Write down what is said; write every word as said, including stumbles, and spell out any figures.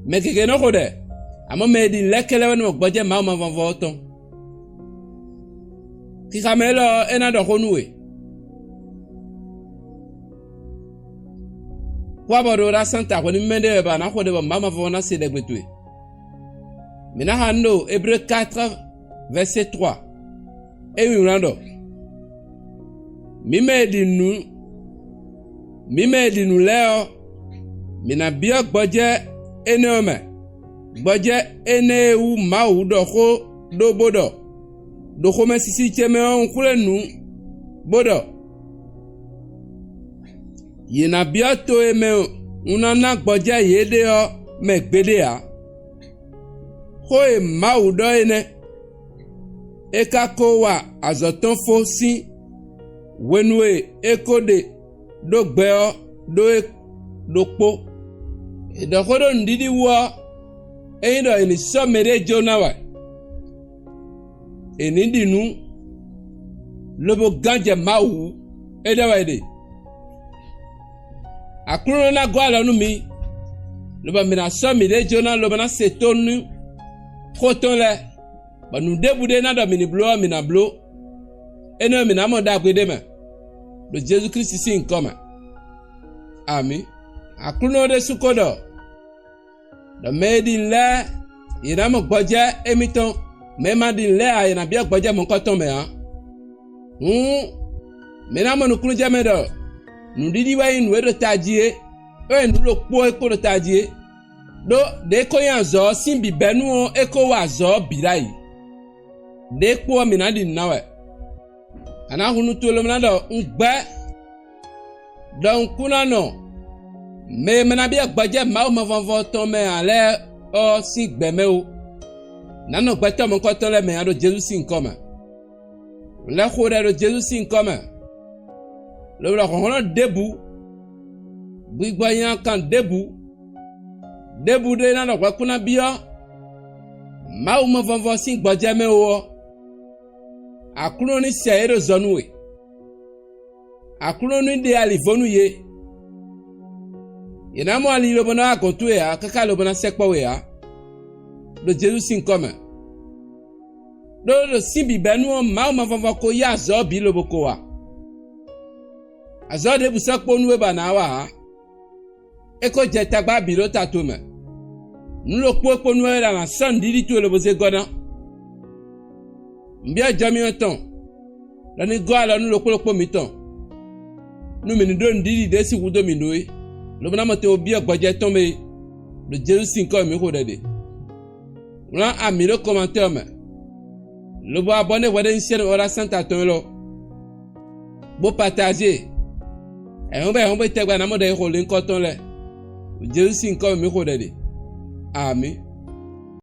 Mɛ gěgé nɔ xo ɖɛ, amɔ̌ mɛ e ɖi lɛ́ kɛ́lɛ́ wɛ nɔ gbɔjɛ́ Mawu mavɔvɔ ɔ́ tɔn. Xixa mɛ élɔ́ ɔ́, é ná ɖɔ xó nú we. Kú abɔ ɖo ɖo asán ta hwenu mímɛ́ ɖé wɛ bɔ a nǎ xo ɖɛ bɔ Mawu mavɔvɔ ná se ɖɛgbe towe. Mǐ ná xa nú ɖo Hébrée quatre, vɛsé trois. É wlán ɖɔ: Mǐ mɛ e ɖi nǔ, mǐ mɛ e ɖi nǔ lɛ́ɛ ɔ́, mǐ ná byɔ́ gbɔjɛ́ énɛ́ ɔ́ mɛ, gbɔjɛ́ énɛ́ e wú Mawu ɖɔ xó ɖó bó ɖɔ: Ɖo xomɛsísí ce mɛ ɔ́, un xwlé nǔ, bó ɖɔ: Yě ná byɔ́ to e mɛ un ná ná gbɔjɛ́ yě ɖe ɔ́ mɛ gbeɖé ǎ. Xó e Mawu ɖɔ é nɛ́: É ka ko wa azɔ̌ tɔn fó sín hwenu e é ko ɖe ɖó gbɛ ɔ́ ɖó é ɖokpó. È ɖɔ xó ɖó nǔɖiɖi wú ɔ́, é nyí ɖɔ è nǐ sɔ́ mɛɖée jó ná wɛ; è nǐ ɖi nǔ, lobo gán jɛ Mawu wú; é ɖɔ wɛ è ɖe. Aklúnɔ ná gɔ́ alɔ nú mi, lobɔ mǐ ná sɔ́ mǐɖée jó ná lobo ná se tónú nú xó tɔn lɛ́ɛ, bɔ nǔ ɖěbǔ ɖé ná ɖɔ mǐ ní bló ɔ́, mǐ ná bló. Énɛ́ ɔ́, mǐ ná mɔ ɖagbe ɖé mɛ, ɖo Jezu Klísu sín nyǐkɔ mɛ. Amǐ. Aklúnɔ ɔ́ ɖésú ko ɖɔ, ɖɔ mɛ e ɖi nǔ lɛ́ɛ, yě ná mɔ gbɔjɛ́ émítɔn; mɛ e ma ɖi nǔ lɛ́ɛ ǎ, yě ná byɔ́ gbɔjɛ́ mɔ̌hunkɔtɔn mɛ ǎ. Hǔn, mǐ ná mɔ nukúnnú jɛ mɛ ɖɔ nǔɖiɖi wɛ nyí nǔ e ɖo tají é, é wɛ nyí nǔ ɖokpó e kpo ɖo tají é; ɖó ɖě ko nyí azɔ̌ ɔ́ sín bǐbɛ́nu ɔ́, é ko wa azɔ̌ ɔ́ bǐ ɖ'ayǐ. Đěkpó ɔ́, mǐ ná ɖi nǔ ná wɛ. A nǎ hun nú towe lómɔ ná ɖɔ un gbɛ́ ɖɔ un kún ná nɔ mɛ e ma ná byɔ́ gbɔjɛ́ Mawu mavɔvɔ tɔn mɛ ǎ lɛ́ɛ ɔ́ sín gbɛ̌ mɛ ó. Nǎ nɔ gbɛtɔ́ mɔ̌hunkɔtɔn lɛ́ɛ mɛ ǎ ɖo Jezu sín nyǐkɔ mɛ. Un lɛ́ xo ɖɛ ɖo Jezu sín nyǐkɔ mɛ, lobo ɖɔ hlɔ̌nhlɔ́n ɖěbǔ, gbigbɔ nyanya kan ɖěbǔ, ɖěbǔ ɖé ná ɖɔ hwɛ kún ná byɔ́ Mawu mavɔvɔ sín gbɔjɛ́ mɛ ó ɔ́, Aklúnɔ ní sɛ yě ɖo zɔ nú we. Aklúnɔ ní ɖe ali vo nú yě. Yě ná mɔ ali lobo ná wá gɔ̌n towe ǎ, káká lobo ná sɛkpɔ́ we ǎ, ɖo Jezu sín nyǐkɔ mɛ. Ɖó ɖo sín bǐbɛ́nu ɔ́, Mawu mavɔvɔ ko yí azɔ̌ bǐ lobo ko wa. Azɔ̌ ɖěbǔ sɔ́ kpó nú we bɔ a nǎ wa ǎ. É ko jɛ tagba bǐ ɖo ta towe mɛ. Nǔ ɖokpó e kpo nú wɛ wɛ ɖɔ a nǎ sɔ́ nǔɖiɖi towe lobo zé gɔ́ ná. Un byɔ́ jɔ mitɔn ɖɔ ní gɔ́ alɔ nú ɖokpó ɖokpó mǐtɔn, nú mǐ ní ɖó nǔɖiɖi ɖě sixú dó mǐ ɖó é, lobo ná mɔ te bo byɔ́ gbɔjɛ́ tɔn mɛ é, ɖo Jezu sín nyǐkɔ mǐ xo ɖɛ ɖe. Wlán amǐ ɖo kɔmantɛ́ ɔ́ mɛ, lobo abɔ́ nú hwɛɖénísɛ́n Ɔ́rá Sánta tɔn élɔ́, bó patáze e. Ɛhɔ́ngbɛ́ ɛhɔ́ngbɛ́ tɛgbɛ ná mɔ ɖɛ e xo lě nyǐkɔ tɔn lɛ́ɛ. Jezu sín nyǐkɔ mɛ mǐ xo ɖɛ ɖe. Amǐ.